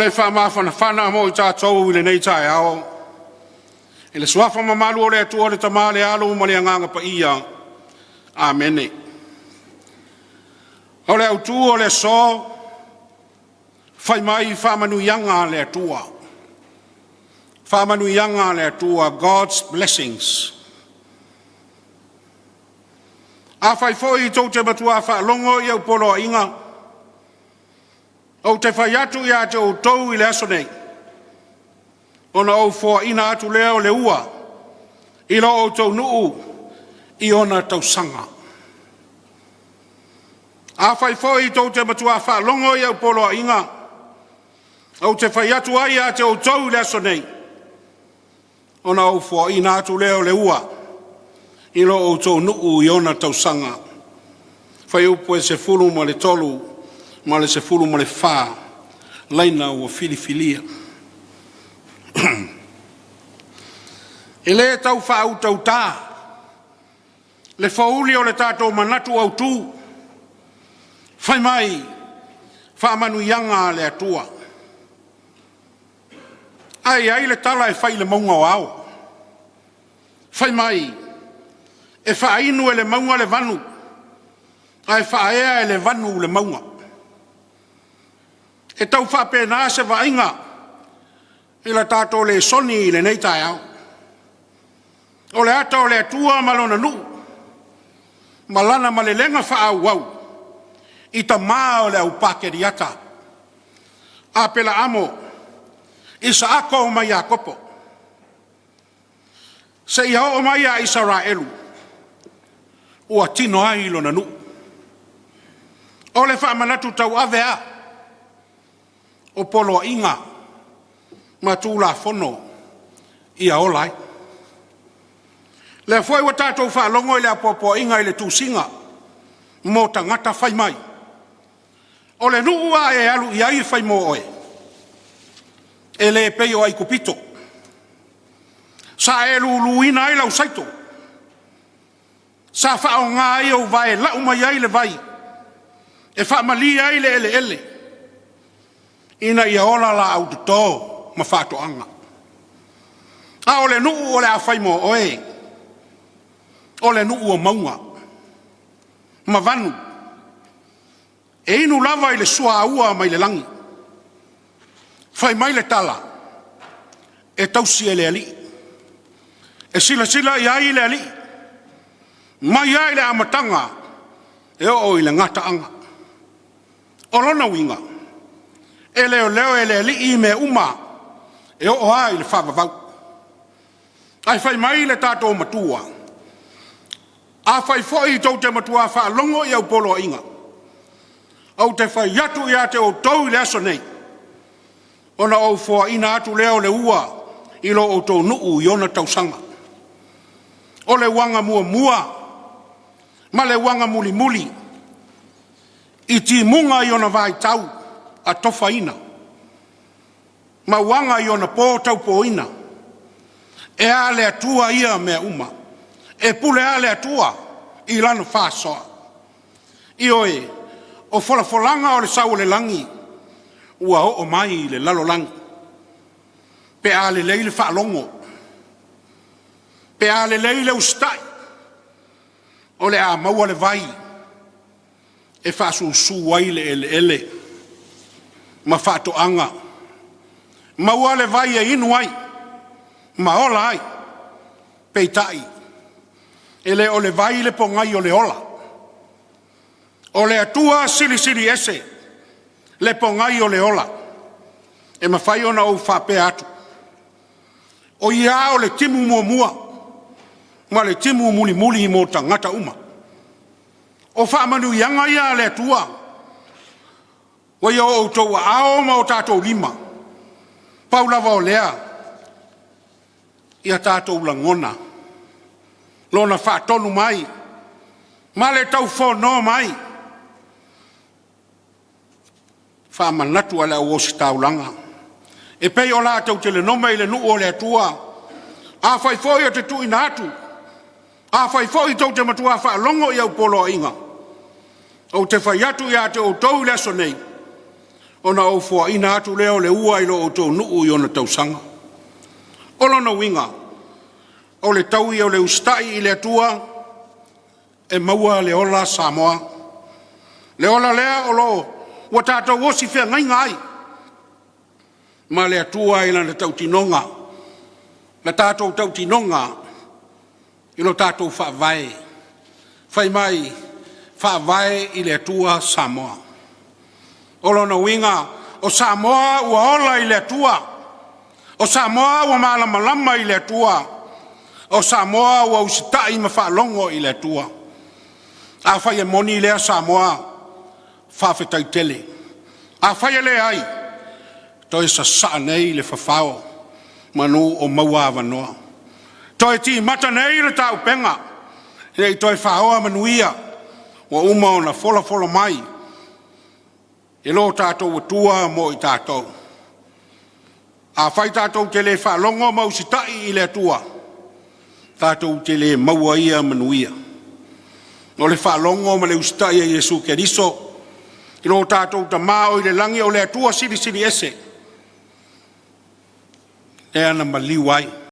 e faamafanafana mo i tatou i lenei taeao, i le suafa mamalu o le Atua le Tama le Alo ma le Agaga Paia. Amene. O le autu o le aso, fai mai faamanuiaga a le Atua. Faamanuiaga a le Atua, God's blessings. Afai foi tou te matua faalogo i au poloaiga, ou te fai atu ia te outou i le aso nei, ona ou foaina atu lea o le ua i lo outou nuu i ona tausaga. Afai foi tou te matua faalogo i au poloaiga, ou te fai atu ai ia te outou i le aso nei, ona ou foaina atu lea o le ua i lo outou nuu i ona tausaga. Fuaiupu 13 ma le 14, laina ua filifilia. E le tau faautauta le fouli o le tatou manatu autu, fai mai faamanuiaga a le Atua. Ae i ai le tala e fai i le mauga o Ao, fai mai e faainu e le mauga le vanu, ae faaea e le vanu le mauga. E tau faapena se vaaiga i la tatou lesoni i lenei taeao. O le ata o le Atua ma lona nuu ma lana malelega faaauau i tama o le au Pakeriata, Aperaamo, Isaako ma Iakopo, seia oo mai ia Isaraelu, ua tino ai lona nuu. O le faamanatu tauave lava o poloaiga ma Tulafono ia ola ai. O lea foi ua tatou faalogo i le apoapoaiga i le tusiga mo tagata fai mai, o le nuu a e alu i ai e fai mo oe, e le pei o Aikupito, sa e luluina ai lau saito, sa faaaoga ai ou vae e lau mai ai le vai e faamalie ai le eleele ina ia ola laau toto ma faatoaga. A o le nuu o le a fai mo oe, o le nuu o mauga ma vanu, e inu lava i le suaua mai le lagi. Fai mai le tala, e tausi e le alii, e silasila i ai le alii, mai lava i le amataga e oo i le gataaga. O lona uiga, e leoleo e le alii mea uma e oo lava i le faavavau. Ae fai mai le tatou matua, afai foi tou te matua faalogo i au poloaiga, ou te fai atu ia te outou i le aso nei, ona ou foaina atu lea o le ua i lo outou nuu i ona tausaga. O le uaga muamua ma le uaga mulimuli i timuga i ona vaitau atofaina ma uaga i ona po taupoina, e a le Atua ia mea uma, e pule lava le Atua i lana faasoa. Ioe, o folafolaga o le sau o le lagi ua oo mai i le lalolagi pe a lelei le faalogo, pe a lelei le usitai, o le a maua le vai e faasusu ai le eleele ma faatoaga, maua le vai e inu ai ma ola ai. Peitai, e le o le vai le pogai o le ola. O le Atua Silisili Ese le pogai o le ola. E mafai ona ou faapea atu, o ia lava o le timu muamua ma le timu mulimuli mo tagata uma. O faamanuiaga ia a le Atua ua i o outou aao ma o tatou lima. Pau lava o lea, ia tatou lagona Lona faatonu mai ma le taufono mai. Faamanatu a le au ositaulaga e pei o latou te nome i le nuu o le Atua. Afai foi ou te tuuina atu, afai foi tou te matua faalogo i au poloaiga, ou te fai atu ia te outou i le aso nei, Ona ou foaina atu lea o le ua i lo outou nuu i ona tausaga. O lona uiga, o le taui o le usitai i le Atua e maua le ola Samoa. Le ola lea o lo o ua tatou osi feagaiga ai ma le Atua i lana tautinoga, le tatou tautinoga i lo tatou Faavae, fai mai, Faavae i le Atua Samoa. O lona uiga, o Samoa ua ola i le Atua, o Samoa ua malamalama i le Atua, o Samoa ua usitai ma faalogo i le Atua. Afai e moni lea Samoa, faafetai tele. Afai e leai, toe sasaa nei le fafao manu o maua avanoa. Toe timata nei le taupega se i toe faoa manuia ua uma ona folafola mai e lo tatou Atua mo i tatou. Afai tatou te le faalogo ma usitai i le Atua, tatou te le maua ia manuia. O le faalogo ma le usitai ia Iesu Keriso i lo tatou Tama o i le lagi, o le Atua Silisili Ese, lea na maliu ai